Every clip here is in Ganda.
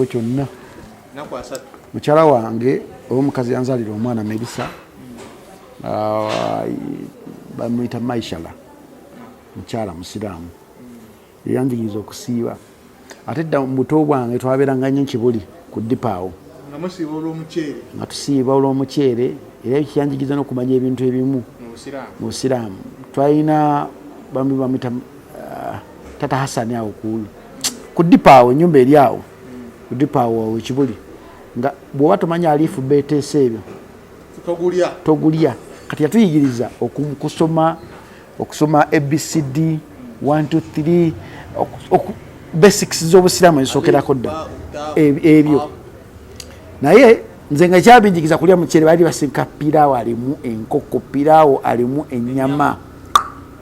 Kyonna. Mukyala wange oba omukazi yanzalira omwana Melisa, bamuyita Maishala, mukyala musiraamu, yanjigiriza okusiiba. Ate dda mu buto bwange twabeeranga nnyo Kibuli ku dipaawo nga tusiiba olw'omuceere, era kyanjigiriza n'okumanya ebintu ebimu mu busiraamu. Twalina bambi bamuyita Tata Hasani awo ku dipa awo, enyumba eri awo ku dipa awo Ekibuli, nga bw'oba tomanyi aliifu beeteesa ebyo togulya. Kati yatuyigiriza okusoma ABCD 1 2 3, basics z'obusiraamu ezisookerako dda ebyo. Naye nze nga kyabinjigiza kulya muceere, baali basinka piraawo alimu enkoko, piraawo alimu ennyama,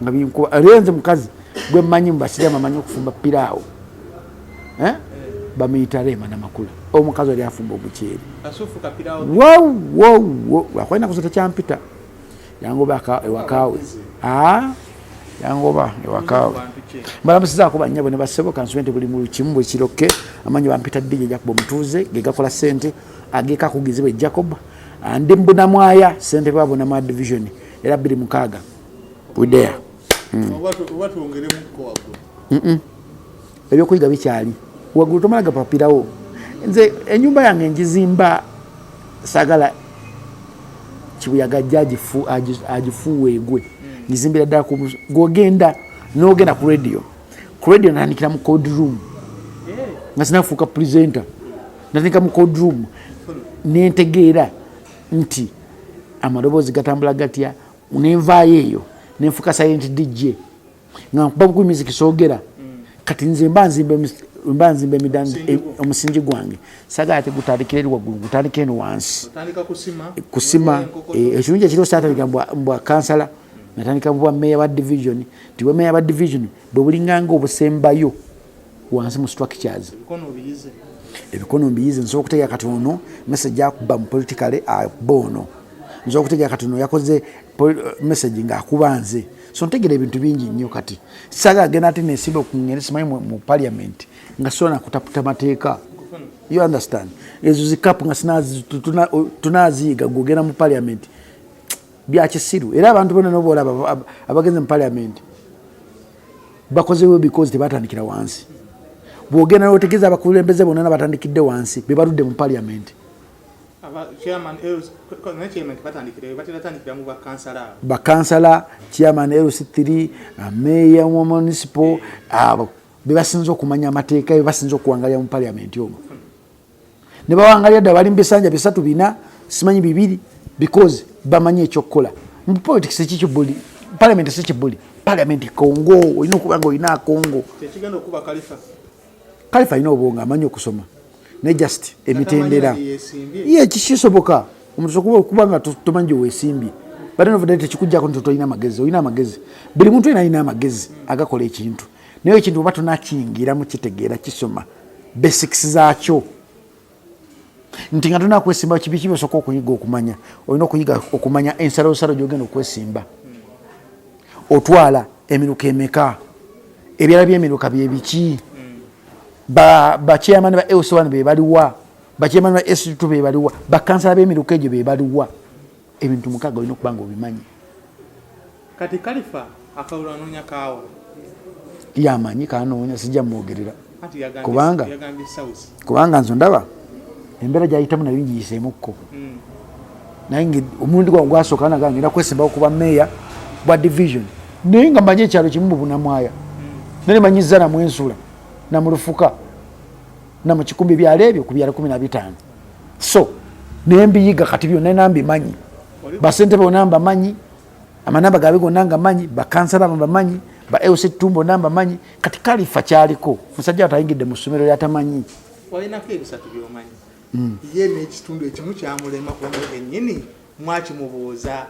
nga binkuba. Era nze mukazi gwe mmanyi mu basiraamu amanyi okufumba piraawo, eh? Bamuyita Rema Namakula, omukazi oli afumba omuceere wowowo. Enaku zo tekyampita, yangoba ewakaawe, yangoba ewakaawe. Mbalamusizaako bannyabo ne bassebo. Kansube nti buli mu kimu bwe kirokke amanyi bampita DJ Jacob omutuuze ge gakola ssente agekakugizibwa Jacob. Ndi mbunamwaya, ssentebe wa Bunamwaya Division, era 26 we there. Ebyokuyiga bikyali waggulu, tomala gapapirawo. Nze enyumba yange njizimba, sagala kibuyaga ajja agifuuwa egwe. Ngizimbira ddala gwogenda nogenda ku radio. Ku radio natandikira mu code room nga sinafuuka presenter. Natandika mu code room, nentegeera nti amaloboozi gatambula gatya, nenvaayo eyo nenfuuka silent DJ nga nkuba bukubi music soogera. Kati nze mba nzimba omusingi gwange, sagala ate gutandikira eri waggulu, gutandika eno wansi. Kusima. Ekirungi ekiriwo, saatandika mbwa kansala, natandika bwa meya wa division. Nti bwa meya wa division bwe bulinganga obusembayo wansi mu structures. Ebikono mbiyize, nsobola okutegera kati ono message akuba mu politically akuba ono, nsobola okutegera kati ono yakoze message ng'akuba nze. So ntegera ebintu bingi nnyo. Kati saagala genda ate nesimba okungenda simanyi mu parliament nga sobola nakutaputa mateeka, you understand? Ezo zikapu nga tunaziyiga, gwogenda mu parliament byakisiru. Era abantu bonna nobaolaba abagenze mu parliament bakozewo because tebatandikira wansi. Bwogenda notegeeza abakulembeze bonna nabatandikidde wansi bebaludde mu parliament. Bakansala, chairman LC3, meya wa municipal, abo bebasinza okumanya amateeka, bebasinza okuwangalira mu parliament omwo ne bawangalira ddala, bali mu bisanja bisatu, bina, simanyi bibiri, because bamanyi ekyokukola mu politics. Ekikibuli parliament si kibuli, parliament kongo, olina okuba nga olina akongo. Kalifa alina obwongo, amanyi okusoma, naye just emitendera ye kisoboka omuntu okuba nga tomanyi gyeweesimbye, but end of the day tekikujjako nti tolina amagezi. Olina amagezi, buli muntu yena alina amagezi agakola ekintu, naye ekintu oba tonakiyingiramu kitegeera, kisoma basics zaakyo, nti nga tona kwesimba kibi kibi osooka okuyiga okumanya, olina okuyiga okumanya ensalosalo gyogenda okwesimba, otwala emiruka emeka, ebyala byemiruka byebiki, bachairman ba LC1 bebaliwa, bachairman ba LC2 bebaliwa, bakansala b'emiruka egyo bebaliwa. Ebintu 6 olina okuba nga obimanyi. Kati Kalifa akalulu anoonya kaawa. Yamanyi kanoonya, sijja mwogerera kubanga kubanga nze ndaba embeera gyayitamu nayo ngiyiseemukko. Naye omulundi gwange gwasooka naga ngenda kwesimbawo kuba meeya bwa division, naye nga manyi ekyalo kimu mu Bunamwaya, naye manyiza namwensula namulufuka namukikumbi, byalo ebyo ku byalo 15. So nembiyiga kati byonna nambimanyi, basente bonna mbamanyi, amanamba gabe gonna nga manyi, bakansala bamanyi, ba LC tumbo namba manyi. Kati Kalifa kyaliko musajja atayingidde mu ssomero lyatamanyi. Walinako ebisatu byomanyi. Ye n'ekitundu ekimu kyamulema kubanga kennyini mwakimubuuza.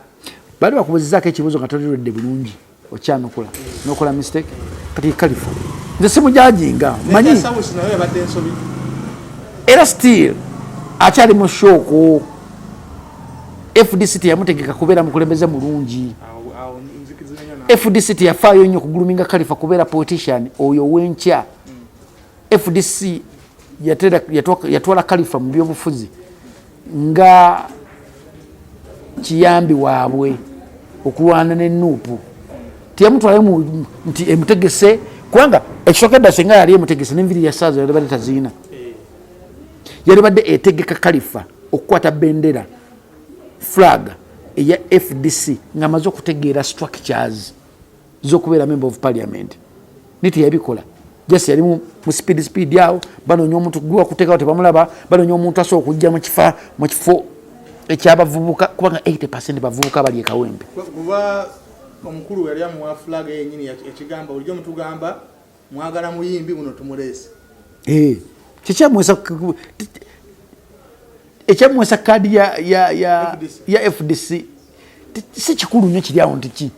Bali bakubuuzizaako ekibuuzo nga toliredde bulungi, okyanukula nokola mistake. Kati Kalifa nze simujajinga, manyi era still akyali mu shock. FDC teyamutegeka kubeera mukulembeze mulungi. FDC teyafaayo nnyo kugroominga Kalifa kubeera politician oyo wenkya. FDC yatwala Kalifa mu byobufuzi nga kiyambi waabwe okulwana ne NUP. Teyamutwalayo nti emutegese, kubanga ekisooka dda senga yali emutegese n'enviri ya saaza yalibadde taziina. Yalibadde etegeka Kalifa okukwata bendera, flag eya FDC, ng'amaze okutegeera structures z'okubeera member of parliament, naye teyabikola. Just yali mu speed speed awo, banoonya omuntu gwa kuteekawo, tebamulaba. Banoonya omuntu asobola okujja mu kifo ekyabavubuka, kubanga 80 bavubuka bali ekawempe. Kuba omukulu yali amuwa flag yenyini ekigamba, bulijjo mutugamba mwagala muyimbi, buno tumuleese. Eh, kikyamuwesa ekyamuwesa kaadi FDC. Ya FDC si kikulu nnyo kiri awo nti ki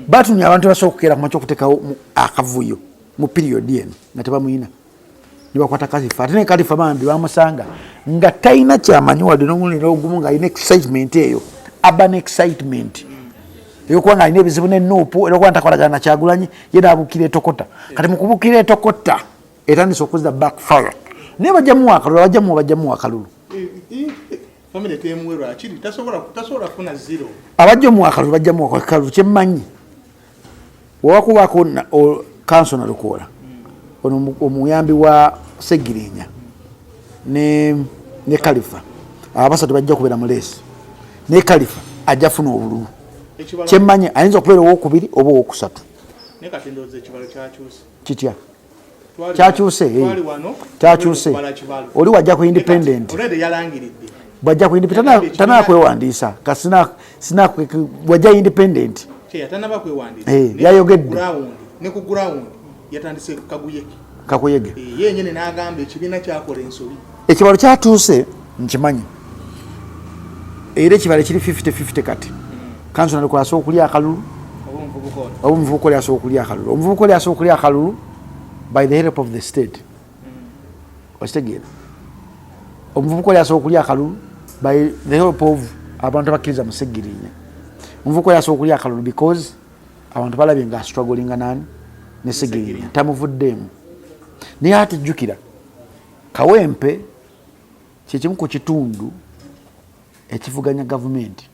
batunya abantu basobola okukeera ku makya okuteekawo akavuyo mu period eno nga tebamuyina, nebakwata Kalifa. Ate ne Kalifa bambi bamusanga nga talina kyamanyi wadde n'omuliro ogumu, ng'alina excitement eyo, urban excitement eyokuba nga alina ebizibu ne NUP, era okuba ntakolagana na Kyagulanyi, ye naabukira etokota. Kati mu kubukira etokota etandise okuzza backfire, naye bajjamuwa akalulu, bajjamuwa akalulu. Family temuwe, lwakiri tasobola kufuna zero. Abajja omuwa akalulu, bajjamuwa akalulu. Kyemmanyi, wawakubaako kanso Nalukoola ono omuyambi wa Segirinya ne Kalifa, abasatu bajja kubeera mu race, ne Kalifa ajja funa obululu. Ekibalo. Kyemmanyi, ayinza okubeera owokubiri oba owokusatu. Naye kati ndowooza ekibalo kyakyuse. Kitya? Kyakyuse, eh. Twali wano. Kyakyuse. Kubala kibalo. Oli wajja ku independent. Already yalangiridde. Bwajja ku independent tanakwewandiisa, kasina wajja independent. Kye yatanaba kwewandiisa. Eh, yayogedde. Ne ku ground yatandise kaguyeke. Kakuyege. Eh, ye yennyini n'agamba ekibiina kyakola ensobi. Ekibalo kyatuuse, nkimanyi, era ekibalo kiri 50-50 kati. Kanso Nalukoola asobola okulya akalulu. Oba omuvubuka ono. Oba omuvubuka oli asobola okulya akalulu. Omuvubuka oli asobola okulya akalulu by the help of the state, okitegeera? Omuvubuka oli asobola okulya akalulu by the help of abantu abakkiriza mu Segirinya. Omuvubuka oli asobola okulya akalulu because abantu balabye nga astrugglinga nani ne Segirinya, tamuvuddeemu. Naye ate jjukira, Kawempe kyekimu ku kitundu ekivuganya gavumenti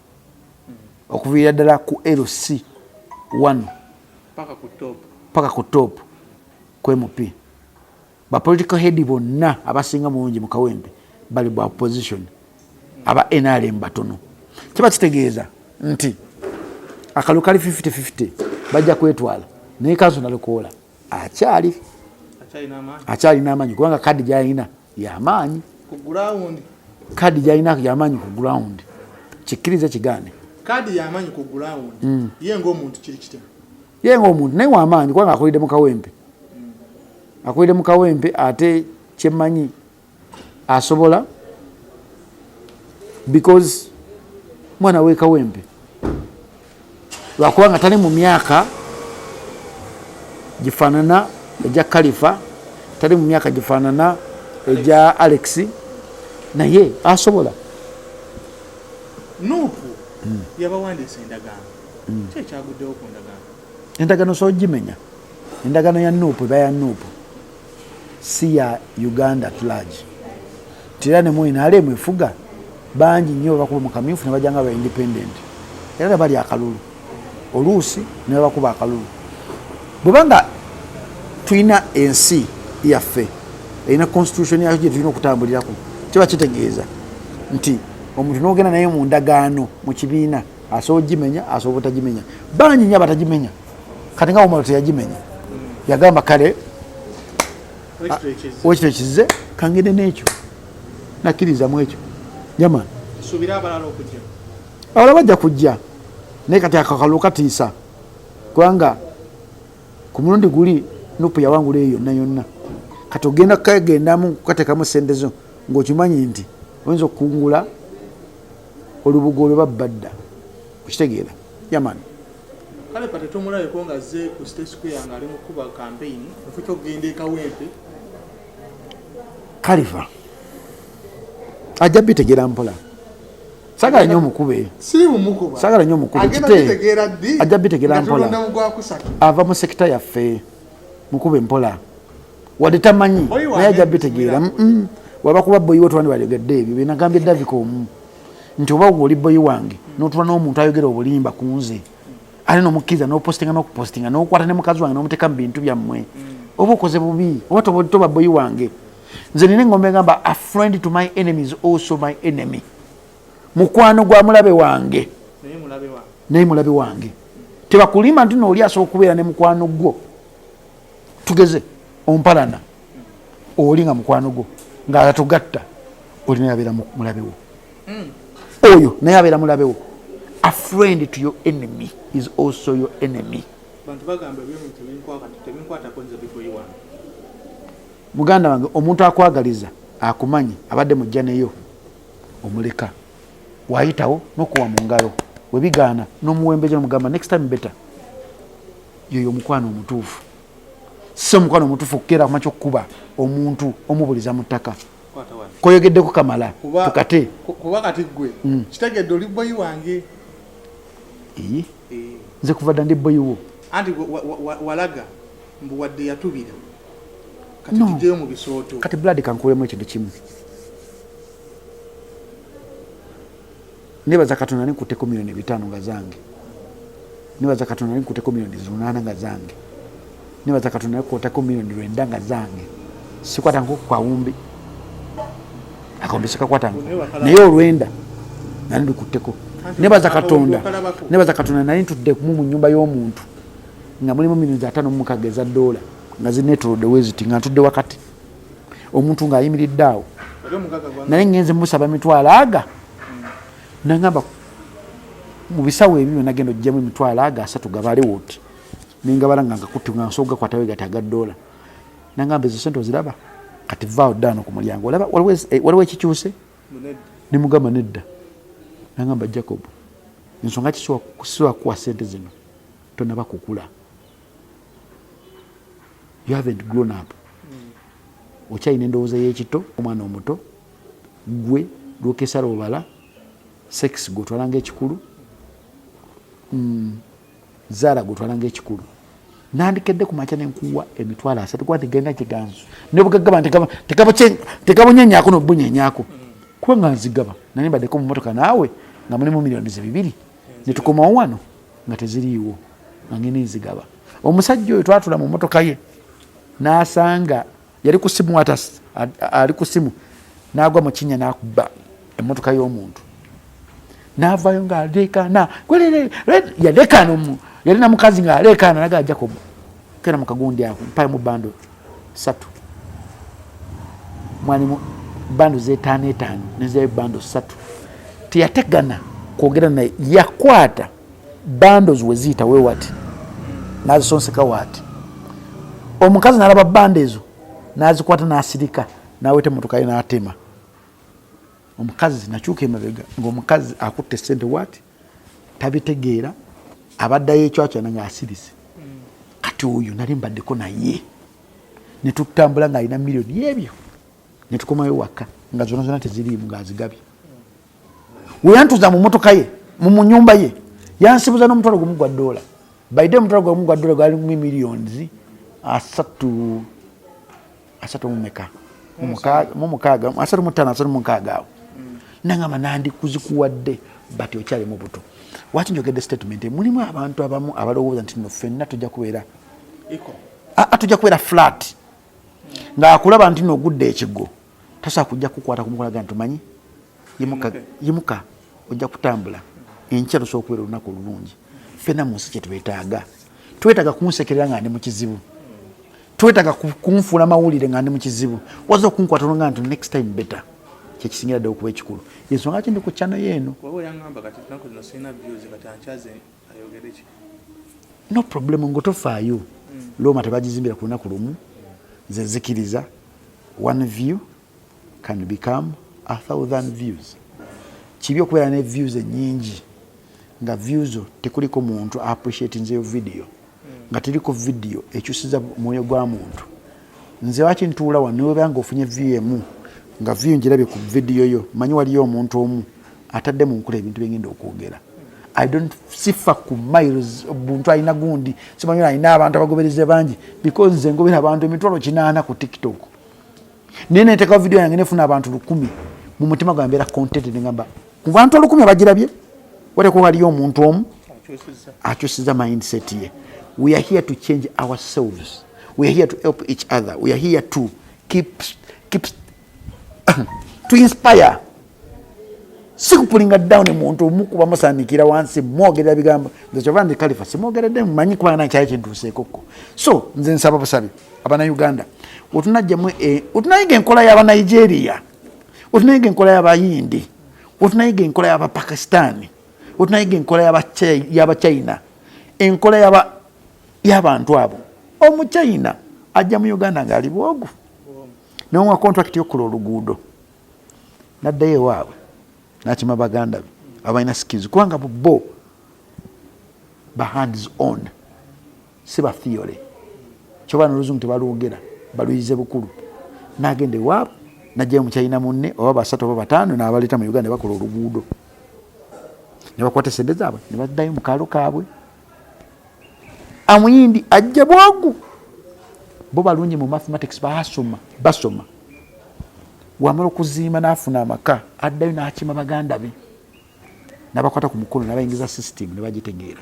okuviira ddala ku LC 1 paka ku top. Paka ku top ku MP. Ba political head bonna abasinga mungi mu Kawempe bali bwa opposition, aba NRM batono. Kiba kitegeeza nti akalulu kali 50-50, bajja kwetwala. Naye kanso Nalukoola akyali akyalina amaanyi. Akyalina amaanyi, kubanga kadi gyalina yamaanyi. Ku ground. Kadi gyalina yamaanyi ku ground, kikkirize kigaane. Kaadi yamaanyi ku ground. Ye ng'omuntu kiri kitya? Ye ngaomuntu naye wamaanyi, kubanga akulidde mu Kawempe, akulidde mu Kawempe. Ate kyemmanyi, asobola because mwana w'e Kawempe, lwakubanga tali mu myaka gifaanana egya Kalifa, tali mu myaka gifaanana egya Alex, naye asobola. NUP yabawandiisa endagaano. Ki ekyaguddewo ku ndagaano? Endagaano osobola ogimenya. Endagaano ya NUP eba ya NUP, si ya Uganda at large. Nti era ne mu NRM efuga, bangi nnyo babakuba mu kamyufu ne bajja nga ba independent, era tebali akalulu, oluusi ne babakuba akalulu. Bwebanga tulina ensi yaffe erina constitution yayo gye tulina okutambulirako, kiba kitegeeza nti omuntu n'ogenda naye mu ndagaano mu kibiina asobola ogimenya, asobola obutagimenya. Bangi nnyo abatagimenya. Kati nga Omalo teyagimenya, yagamba kale wekito ekizze kangende n'ekyo, nakkirizamu ekyo jaman. Suubira abalala okujja. Abalala bajja kujja, naye kati akakalulu katiisa, kubanga ku mulundi guli NUP yawangula eyo yonna yonna. Kati ogenda kukagendamu kukateekamu sente zo ng'okimanyi nti oyinza okukungula olubugo olwo babbadda, okitegeera yamani? Kale pate tomulabeko nga azze ku State Square ng'ali mu kukuba campaign ekifo ky'okugenda e Kawempe. Kalifa ajja bitegeera mpola. Sagala nnyo omukube. Siri mumukuba. Sagala nnyo omukube. Agenda Kite. bitegeera ddi? Ajja bitegeera Nga mpola. tulonda mu gwakusatu. Ava mu sector yaffe, mukube mpola. Wadde tamanyi naye ajja bitegeera. Waba kuba boyi wo twandi bayogedde ebyo byenagambye Davika omu nti oba oli boyi wange notula n'omuntu ayogera obulimba ku nze, ate nomukkiriza nopostinga nokupostinga nokwata ne mukazi wange nomuteeka mu bintu byammwe, oba okoze bubi, oba toba boyi wange. Nze nina engombe egamba, "A friend to my enemy is also my enemy." Mukwano gwa mulabe wange naye mulabe wange. Tebakulimba nti nooli asobola okubeera ne mukwano gwo. Tugeze ompalana oli nga mukwano gwo ngaatugatta, oli naye abeera mulabewo. Oyo naye abeera mulabewo. A friend to your enemy is also your enemy. Muganda wange, omuntu akwagaliza akumanyi abadde mujja neyo omuleka wayitawo nokuwa mu ngalo, webigaana nomuwembeja nomugamba, "Next time better." Yoyo omukwano omutuufu. Si omukwano omutuufu okukeera kumakya okukuba omuntu omubuliza mu ttaka koyogeddeko kamala tukate. Kuba kati gwe kitegedde oli boyi wange. Ee, nze kuva dda ndi boyiwo. Anti walaga mbu wadde yatubira kati tujeyo mu bisooto. Kati blood, kankuwulemu ekintu kimu. Nebaza Katonda nenkutteko 5 million nga zange. Nebaza Katonda nenkutteko 8 million nga zange. Nebaza Katonda nenkutteko 9 million nga zange. Sikwata nkokukawumbi, akawumbi sikakwatanga, naye olwenda nali ndikutteko. Nebaza Katonda, nebaza Katonda nali ntuddemu mu nyumba y'omuntu nga mulimu 56 million eza dola nga zinetolodde weziti, nga ntudde wakati, omuntu ng'ayimiridde awo, naye ngenze musaba mitwalo aga. Nagamba mu bisawo ebyo byonna genda ojjamu emitwalo aga 30 gabale woti. Nengabala nga nkakutte nga nsobola gakwatawo gati aga dola. Nagamba, "Ezo sente oziraba? Kati vaawo ddaano ku mulyango, olaba waliwo ekikyuse?" Nemugamba, "Nedda." Nagamba, "Jacob, ensonga kisobola kukuwa sente zino, tonaba kukula. You haven't grown up. Okyalina endowooza y'ekito, omwana omuto. Gwe lwokesala obala sex gwotwala ngaekikulu, zaala gwotwala ngaekikulu. Nandikedde ku makya nenkuwa 30,000 kuba tegenda kiganzu nebugagaba tegabunyenyako nobunyenyako kuba nga nzigaba. Nali mbaddeko mu motoka naawe nga mulimu 2 million netukomawo wano nga teziriiwo, nga ngenda nzigaba." Omusajja oyo twatula mu motoka ye n'asanga yali ku simu, ata ali ku simu, n'agwa mu kinnya n'akuba emmotoka y'omuntu n'avaayo ng'aleekaana, yaleekaana omu yalina mukazi ng'aleekaana. Naga, "Jacob, kera mu kagundi ako mpayo bundle 3." Mwalimu bundle z'etaano etaano, nezayo bundle 3. Teyategana kwogera naye, yakwata bundles we ziyita wewati n'azisonseka waati. Omukazi n'alaba bundle ezo n'azikwata n'asirika n'aweta emotoka ye n'atema omukazi. Nakyuka emabega ng'omukazi akutte sente waati, tabitegeera, abaddayo ekyakyana ng'asirise. Kati oyo nali mbaddeko naye netutambula ng'alina miliyoni ebyo, netukomayo waka nga zona zona teziriimu, ng'azigabye. Weyantuza mu motoka ye mu nyumba ye, yansibuza n'omutwalo gumu gwa dola. Baide omutwalo gumu gwa dola gwalimu 30 million 30 mumeka mu 6, 35, 36 awo. Nangamba, "Nandikuzikuwadde, but okyali mu buto." Waki njogedde statement? Mulimu abantu abamu abalowooza nti no ffenna tujja kubeera tujja kubeera flat, ng'akulaba nti nogudde ekiggo tasobola kujja kukwata kumukolaga nti omanyi yimuka, yimuka ojja kutambula, enkya lusobola okubeera olunaku olulungi. Ffenna mu nsi kyetwetaaga, twetaaga kunsekerera nga ndi mu kizibu, twetaaga kunfuula mawulire nga ndi mu kizibu, waza okunkwata olunga nti next time better. Kyekisingira ddala okuba ekikulu, ensonga ki ndi ku channel yeeno. Waba yaŋŋamba kati naku zino sirina views, kati ankyaze ayogere ki? No problem, ngo tofaayo. Roma tebagizimbira ku lunaku lumu. Nze nzikiriza one view can become 1,000 views. Kibi okubeera ne views ennyingi nga views tekuliko muntu appreciatinzeyo video, nga teriko video ekyusiza mwoyo gwa muntu. Nze waki ntuula wano, niweba nga ofunye view emu, nga view ngirabye ku video yo, manyi waliyo omuntu omu atadde mu nkola ebintu byengenda okwogera. I don't sifa ku miles buntu alina gundi simanyi alina abantu abagobereze bangi, because nze ngobera abantu 800,000 ku TikTok, naye neteekawo video yange nefuna abantu 1,000, mu mutima gwange mbeera contented. Ngamba ku bantu 1,000 abagirabye, wateko waliyo omuntu omu akyusiza mindset ye. We are here to change ourselves, we are here to help each other, we are here to keep to inspire, si kupullinga down muntu mukuba musandikira wansi, mwogerera bigambo. Nze kyova ndi Kalifa simwogeredde, mumanyi kubanga nakyali kintuuseekokko. So nze nsaba busabi Abanauganda, wetunajjamu wetunayiga enkola y'Abanigeria, wetunayiga enkola y'Abayindi, wetunayiga enkola y'Abapakistani, wetunayiga enkola y'Abachina, enkola y'abantu abo. Omuchina ajja mu Uganda ng'ali bwogu, nowa contract yokukola oluguudo, naddayo ewaabwe nakima baganda be abalina skills, kubanga bo ba hands on, si ba theory. Kyoba noluzungu tebalwogera, baluyize bukulu. Nagenda ewaabwe najjayo mukyalina munne oba basatu oba bataano, nabaleeta mu Uganda, bakola oluguudo, ne bakwata esente zaabwe ne baddayo mu kaalo kaabwe. Amuyindi ajja bwogu, bo balungi mu mathematics, basoma basoma, wamala okuzimba n'afuna amaka, addayo n'akima baganda be, nabakwata ku mukono, nabayingiza system ne bagitegeera.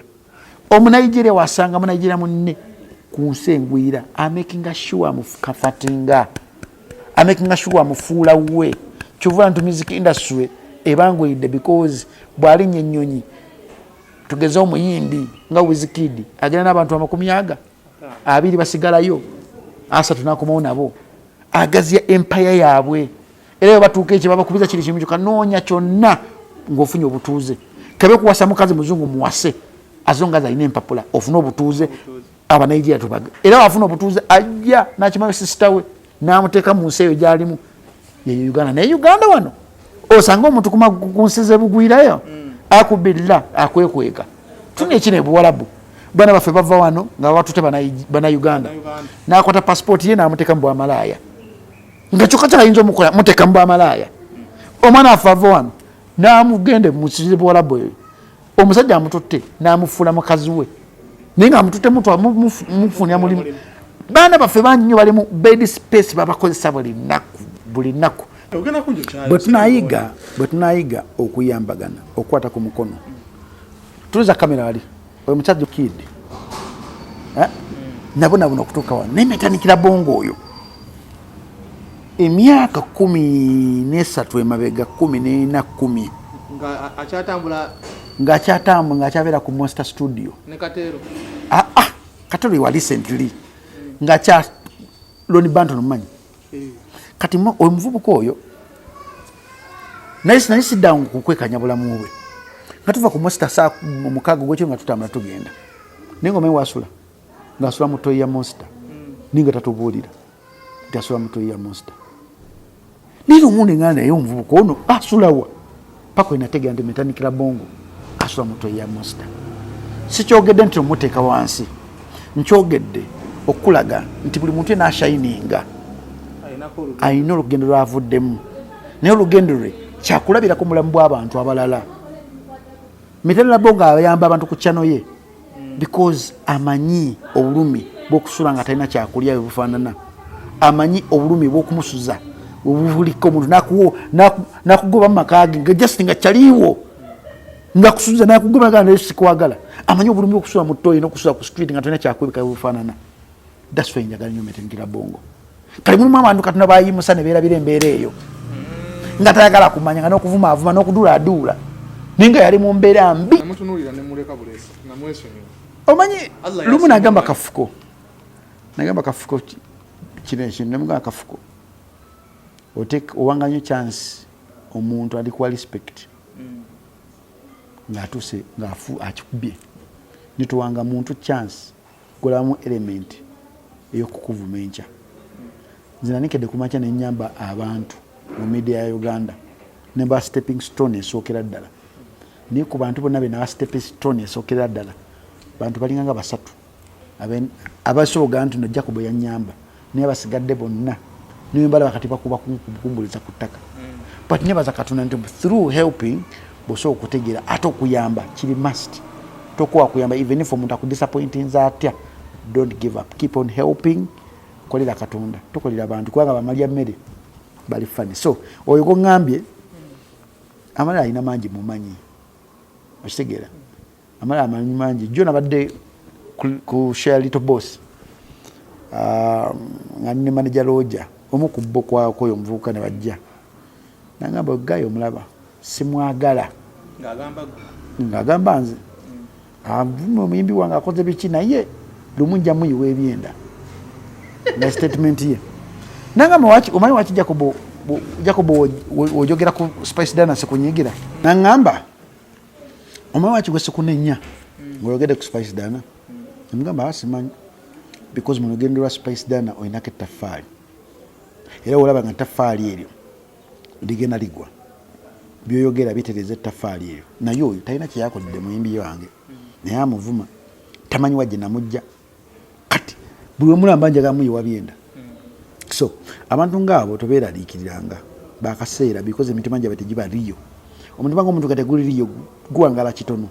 Omunigeria wasanga Munigeria munne ku nsi engwira, amakinga sure amukafatinga, amakinga sure amufuula we. Kyova nti music industry ebanguyidde, because bw'alinnya ennyonyi, tugeze Omuyindi nga Wizkid agenda n'abantu 20 basigalayo 30, nakomawo nabo, agaziya empire yaabwe. Era bwe batuuka ekyo babakubiza kiri kimu kyokka, noonya kyonna ng'ofunye obutuuze, kabe kuwasa mukazi muzungu, muwase as long as alina empapula, ofune obutuuze. Abanigeria tubaga era wafuna obutuuze, ajja nakimayo sister we namuteeka mu nsi eyo gyalimu, yeyo Uganda. Naye Uganda wano osanga omuntu ku nsi zebugwirayo akubirira akwekweka. Tuna ekino ebuwalabu, baana baffe bava wano nga batute Banauganda, nakwata passport ye namuteeka mu bwamalaaya, nga kyokka kyayinza omukola muteeka mu bwamalaaya. Omwana affe ava wano namugende mu buwalabu eyo, omusajja amututte namufuula mukazi we, naye nga amututte mufunira mulimu. Baana baffe bangi nnyo bali mu bed space, babakozesa buli nnaku buli nnaku. Bwe tunayiga okuyambagana, okukwata ku mukono, tuliza kamera wali oyo mukyajjo kid, eh? Nabo nabona okutuuka wano, naye metandikira bongo oyo emyaka 13 emabega, 14, 10. Ngaakyatambula, ngaakyabeera ku Monster Studio. Ah, ah, Katero wa recently, ngaakya Loni Banton omumanyi. Eh. Kati omuvubuka oyo naye naye siddangu kukwekanya bulamu bwe, nga tuva ku Monster saa 6 gwekiro, nga tutambula tugenda, naye nga omanyi wasula, ngaasula mu toyi ya Monster, naye nga tatubuulira nti asula mu toyi ya Monster. Naye omundi nga naye omuvubuka ono asulawa, paka wenategera nti metanikira bongo asula mu toyi ya Monster. Sikyogedde nti omuteeka wansi, nkyogedde okulaga nti buli muntu yena ashininga alina olugendo lwavuddemu, naye olugendo lwe kyakulabirako mulamu bw'abantu abalala. Metanikira bongo ayamba abantu ku channel ye because amanyi obulumi bwokusula nga talina kyakulya bwe bufaanana, amanyi obulumi bwokumusuza obubuliko omuntu nakugoba mu maka ge nga just nga kyaliiwo nga kusuza nakugoba nga naye sikwagala. Amanyi obulumi bwokusula mu toyi nokusula ku street nga tolina kyakwebika bwe bufaanana. That's why njagala nnyo Metanikira Bongo. Kale mulimu abantu Katonda bayimusa ne beerabira embeera eyo, nga tayagala kumanya, nga n'okuvuma avuma n'okuduula aduula, naye nga yali mu mbeera mbi. Namutunuulira ne muleka bulesi, namwesonyiwa. Omanyi, Allah lumu yasinga. Nagamba Kafuko, nagamba Kafuko kino ekintu, nemugamba, "Kafuko, owanga nnyo chance omuntu alikuwa respect ng'atuuse ng'afu akikubye, nituwanga muntu chance golamu element ey'okukuvuma enkya." Nze nanikedde kumakya nenyamba abantu mu media ya Uganda, nemba stepping stone esookera ddala, naye ku bantu bonna benawa stepping stone esookera ddala, bantu balinga nga basatu abasoboga nti no Jacobo yanyamba, naye abasigadde bonna niwe mbalaba kati bakuba kumbuliza ku ttaka. But nebaza Katonda nti through helping Bw'osobola okutegeera ate okuyamba kiri must. Tokowa kuyamba even if omuntu akudisappointinza atya, don't give up, keep on helping. Kolera Katonda, tokolera bantu, kubanga bamalya mmere bali fani. So oyo gwoŋŋambye amalala alina mangi mumanyi, okitegeera, amalala amanyi mangi. Jjo nabadde ku share little boss, nga ne manager Roger omu ku bo kwako oyo omuvubuka ne bajja nangamba, "Guy omulaba simwagala." Ng'agamba nze avuma omuyimbi wange akoze biki, naye lumu nja muyiwa ebyenda nga statement ye. Nangamba, "Omanyi waki Jacobo, Jacobo ojogera ku Spice Diana sikunyigira?" Nangamba, "Omanyi waki gwe sikunenya ng'oyogedde ku Spice Diana?" Nemugamba, "Simanyi." "Because mu lugendo lwa Spice Diana olinako ettaffaali, era olaba nga ettaffaali eryo ligenda ligwa, byoyogera bitereeza ettaffaali eryo. Naye oyo talina kyeyakodde muyimbi wange, naye amuvuma, tamanyi wa gye namujja. Kati buli wemulamba njagala muyiwa byenda." So abantu ngaabo tobeeraliikiriranga bakaseera, because emitima gyabwe tegiba riyo. Omutima gwomuntu nga teguli riyo guwangala kitono.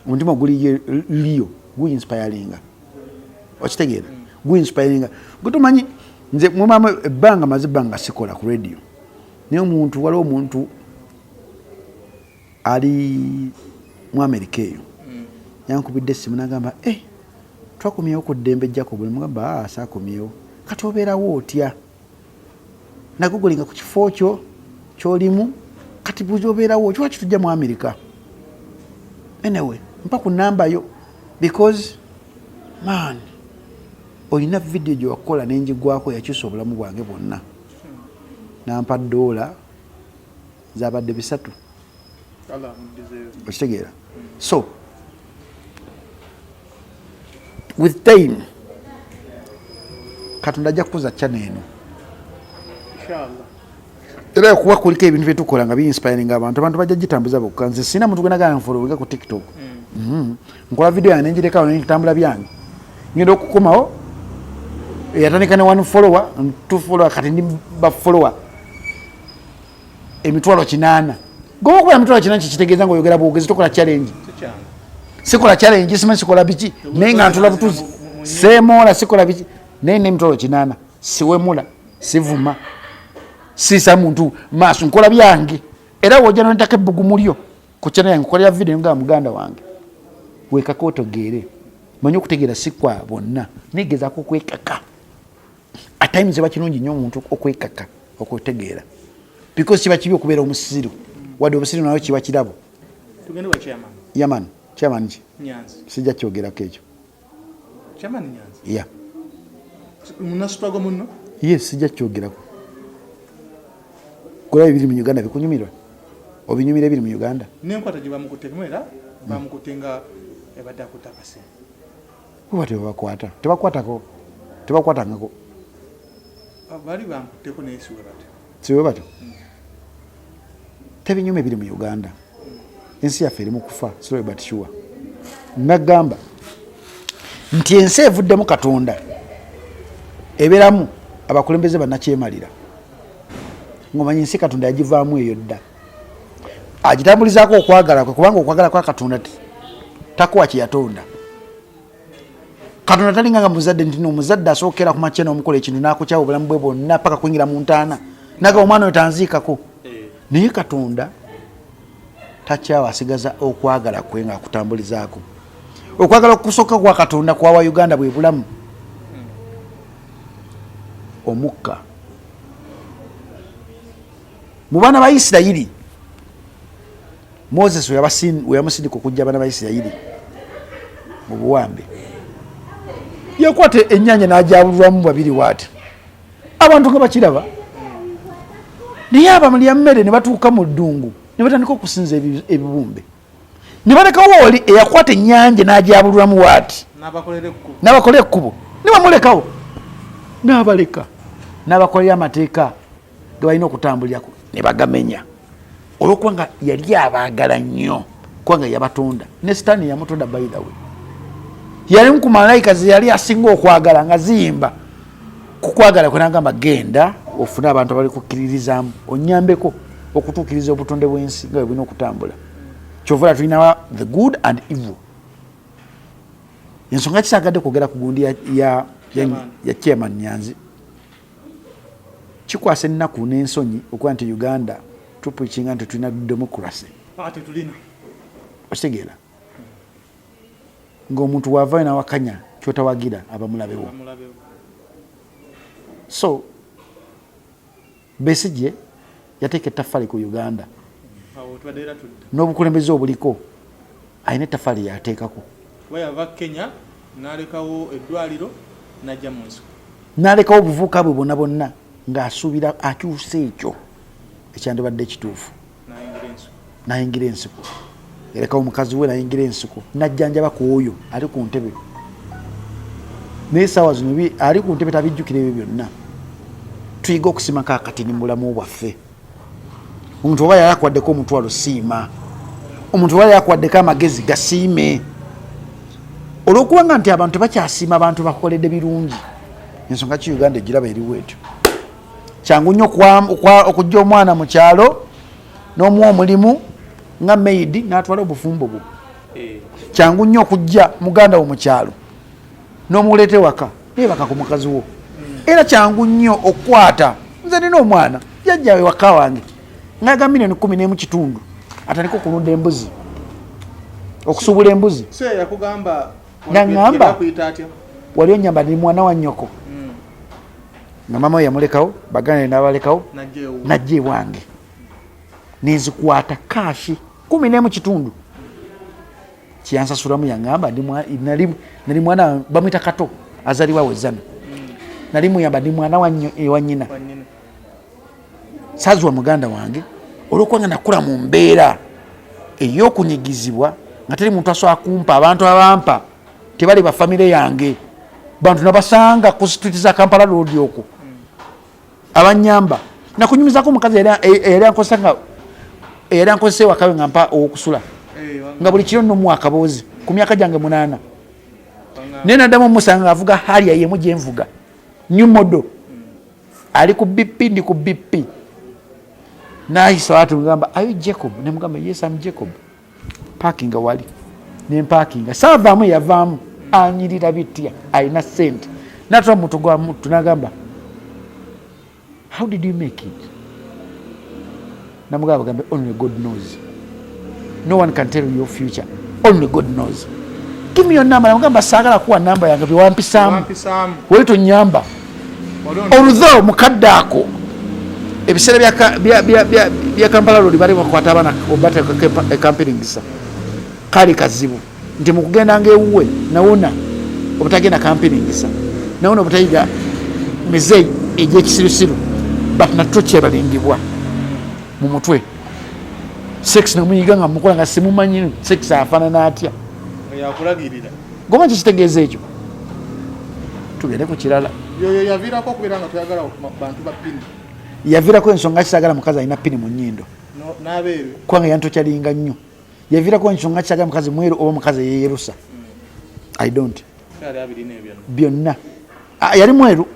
Omutima oguli riyo guinspiringa, okitegeera, guinspiringa. Gwe tomanyi, nze mumamu ebbanga maze ebbanga sikola ku radio, naye omuntu, waliwo omuntu ali mu Amerika eyo yankubidde essimu nagamba, "Eh, twakomyewo ku ddembe, Jacob." Nemugamba, "Ah, saakomyewo. Kati obeerawo otya? Nagogolinga ku kifo kyo kyolimu, kati buzi obeerawo kiwaki tujja mu Amerika? Anyway, mpa ku namba yo, because man olina vidiyo gye wakola nenjigwako yakyusa obulamu bwange bwonna." Nampa $3 zabadde 300. Okitegeera? So with time Katonda ajja kukuza channel eno, era kuba kuliko ebintu byetukola nga biinspiringa abantu, abantu bajja gitambuza bokka. Nze sina muntu gwenagaa nfollowinga ku TikTok. Nkola video yange nenjirekawo nentambula byange. Ngenda okukomawo yatandika ne one follower, two follower, kati ndi ba follower 800,000. Goba okuba 800,000 kikitegeeza nga oyogera bwogezi, tokola challenge. Sikola challenge, simanyi sikola biki, naye nga ntula butuzi, seemoola, sikola biki, naye ne 800,000. Siwemula, sivuma, siisa muntu maaso, nkola byange. Era wojja nonetako ebbugumu lyo ku channel yange, nkolera video nga muganda wange, wekaka otegeere. Manyi okutegeera si kwa bonna, negezaako okwekaka. At times kiba kirungi nnyo omuntu okwekaka okutegeera, because kiba kibi okubeera omusiru, wadde obusiru nayo kiba kirabo. Yaman chairman ki? Sijja kyogerako ekyo. Ya. Yes, sijja kyogerako. Kulaba ebiri mu Uganda bikunyumirwa, obinyumira ebiri mu Uganda. Nenkwata gye bamukuttemu, era bamukutte nga ebadde akutte akasimu. Kuba tebabakwata, tebakwatako, tebakwatangako. Bali bankutteko, naye siwe batyo. Siwe batyo. Tebinyuma ebiri mu Uganda. Ensi yaffe eri mu kufa slowly but sure. Nagamba nti ensi evuddemu Katonda ebeeramu abakulembeze bannakyemalira, ngaomanyi ensi Katonda yagivaamu eyo dda, agitambulizaako okwagala kwe, kubanga okwagala kwa Katonda takuwa kyeyatonda. Katonda talinga nga muzadde, nti omuzadde asookera ku makya n'omukola ekintu n'akukyawa obulamu bwe bwonna paka kuyingira mu ntaana, naga omwana oyo tanziikako. Naye Katonda takyawa, asigaza okwagala kwe nga akutambulizaako okwagala. Okusooka kwa Katonda kwawa Uganda bwe bulamu, omukka mu baana ba Isirayiri. Moses weyamusindika okujja abaana ba Isirayiri mu buwambe, yakwata ennyanja n'ajabulwamu babiri waati, abantu nga bakiraba. Naye abamulya mmere ne batuuka mu ddungu ne batandika okusinza ebibumbe, ne balekawo oli eyakwata ennyanja n'ajabulwamu waati n'abakolera ekkubo, ne bamulekawo n'abaleka, n'abakolera amateeka ge balina okutambulirako ne bagamenya, olwokuba nga yali abaagala nnyo, kubanga yabatonda. Ne Sitaani yamutonda. By the way, yali ku malayika ze yali asinga okwagala nga ziyimba kukwagala kwe, nagamba, "Genda ofune abantu abali kukkiririzaamu onyambeko okutuukiriza obutonde bw'ensi nga bwe bulina okutambula." Kyova tulina the good and evil. Ensonga kisagadde kwogera ku gundi ya chairman Nyanzi, kikwasa ennaku n'ensonyi okuba nti Uganda tupreachinga nti tulina democracy. Tetulina. Okitegeera ng'omuntu waavayo nawakanya kyotawagira, abamulabewo. So Besigye yateeka ettaffaali ku Uganda n'obukulembeze obuliko, alina ettaffaali yateekako. Yava Kenya nalekawo eddwaliro, najja mu nsiko. Nalekawo obuvuuka bwe bwonna bwonna ng'asuubira akyusa ekyo ekyandibadde ekituufu, nayingira ensiko. Yarekawo mukazi we nayingira ensiko, najjanjaba ku oyo ali ku ntebe. Naye saawa zino ali ku ntebe tabijjukira ebyo byonna. Tuyiga okusimako akatini mu bulamu bwaffe. Omuntu oba yayakwaddeko omutwalo, siima. Omuntu oba yayakwaddeko amagezi, gasiime. Olwokubanga nti abantu tebakyasiima, abantu bakoledde birungi. Ensonga ki Uganda egiraba eriwo etyo. Kyangu nnyo okujja omwana mu kyalo n'omuwa omulimu nga maid, n'atwala obufumbo bwo. Kyangu nnyo okujja muganda wo mu kyalo n'omuleeta ewaka, nebaka ku mukazi wo. Era kyangu nnyo okukwata, nze nina omwana jajja ewaka wange ngaga 11.5 million atandika okulunda embuzi, okusuubula embuzi. Naŋŋamba, "Wali onyamba, ndi mwana wa nnyoko." Nga mama we yamulekawo, baganda nabalekawo, najja ewange nenzikwata cash 11.5 kyeyansasulamu. Yaŋŋamba, nali mwana, bamwita Kato, azalibwa wezano. Nali muyamba, ndi mwana wa nnyina, saaziwa muganda wange, olwokubanga nakula mu mbeera ey'okunyigizibwa nga teri muntu asobola kumpa. Abantu abampa tebali ba famire yange, bantu nabasanga ku street za Kampala Road okwo abanyamba. Nakunyumizako omukazi eyali ankozesa, nga eyali ankozesa ewakawe nga mpa owokusula, nga buli kiro nomuwa akaboozi ku myaka gyange 8. Naye naddamu omusanga nga avuga Harrier yemu gyenvuga, new model, ali ku BP, ndi ku BP. Nayisa watu, ngamba, "Are you Jacob?" Nemugamba, "Yes, I'm Jacob." Parkinga wali, nempakinga, saavaamu, yavaamu anyirira bitya, alina sente. Natula mutu gwa mutu, nagamba, "How did you make it?" Namugamba, gambe, "Only God knows. No one can tell you your future, only God knows. Give me your number." Namugamba, "Saagala kuwa namba yange, byewampisaamu wali tonyamba." Olutho mukadde ako, ebiseera bya Kampala Road, bali bakwata abaana obateeka ekampiringisa. Kali kazibu nti mukugenda nga ewuwe nawona obutagenda kampiringisa, nawona obutayiga mize egyekisirusiru, but natwo kyebalingibwa mu mutwe. Sex namuyiga nga mukola nga simumanyi sex afaanana atya. Goba kikitegeeza ekyo. Tugende ku kirala. Yoyo yaviirako okubeera nga toyagala bantu ba pini. Yaviirako ensonga kisagala mukazi alina pini mu nnyindo. N'abeeru. Kubanga yantokyalinga nnyo. Yaviirako ensonga kisagala mukazi mweru oba omukazi eyeyerusa. I don't byonna. Ah, yali mweru,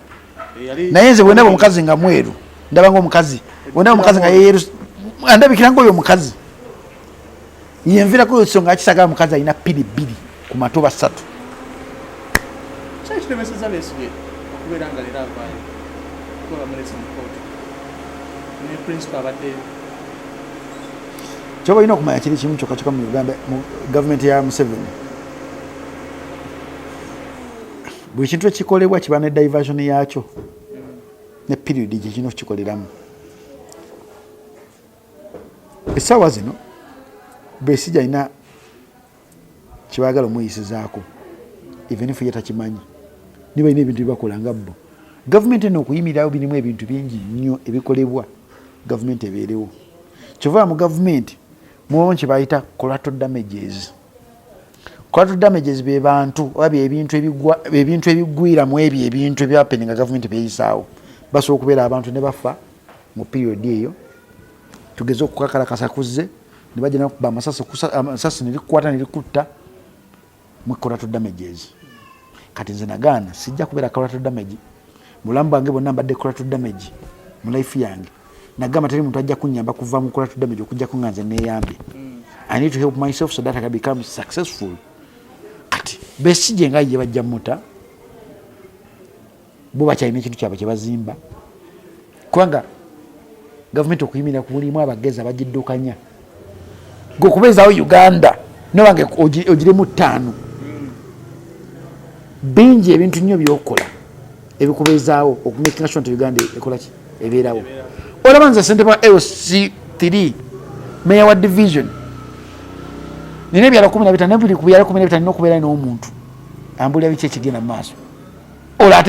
naye nze bwendaba omukazi nga mweru, ndaba nga omukazi, bwendaba omukazi nga yeyerusa, andabikira nga oyo omukazi. Yenvirako ensonga kisagala mukazi alina pini bbiri ku matu oba ssatu. Kiremeseza Besigye okubeera nga leero avaayo kuba bamulese mu kooti ne principal abaddeyo? Kyoba olina okumanya kiri kimu kyokka kyokka, mu Uganda, mu gavumenti ya Museveni, buli kintu ekikolebwa kiba ne diversion yakyo ne period gyekirina okukikoleramu. Essaawa zino Besigye alina kyebayagala omuyisizaako, even if ye takimanyi. Niba alina ebintu byebakola nga bo gavumenti eno okuyimirirawo, birimu ebintu bingi nnyo ebikolebwa gavumenti ebeerewo. Kyova mu gavumenti mubamu kyebayita collateral damages. Collateral damages be bantu oba byebintu ebintu ebigwira mu ebyo ebintu ebyapeni nga gavumenti byeyisaawo. Basobola okubeera abantu ne bafa mu period eyo, tugeze okukakalakasa kuzze ne bajja nakuba amasasi, amasasi ne likukwata ne likutta mu collateral damages. Kati nze nagaana, sijja kubeera collateral damage. Mu bulamu bwange bwonna mbadde collateral damage mu life yange. Nagamba teri muntu ajja kunyamba kuva mu collateral damage okujjako nga nze neeyambye. I need to help myself so that I can become successful. Kati Besigye nga ye bajja muta, bo bakyalina ekintu kyabwe kyebazimba, kubanga gavumenti okuyimirira ku mulimu abagezi abagiddukanya. Gwe okubeezaawo Uganda nobange ogirimu ttaano, bingi ebintu nnyo byokola ebikubeezaawo okumakinga sure nti Uganda ekolaki, ebeerawo. Olaba nze sente ba LC3, meya wa division, nina ebyalo 15, buli ku byalo 15 nina okubeera n'omuntu ambulira biki ekigenda mu maaso. Olwo ate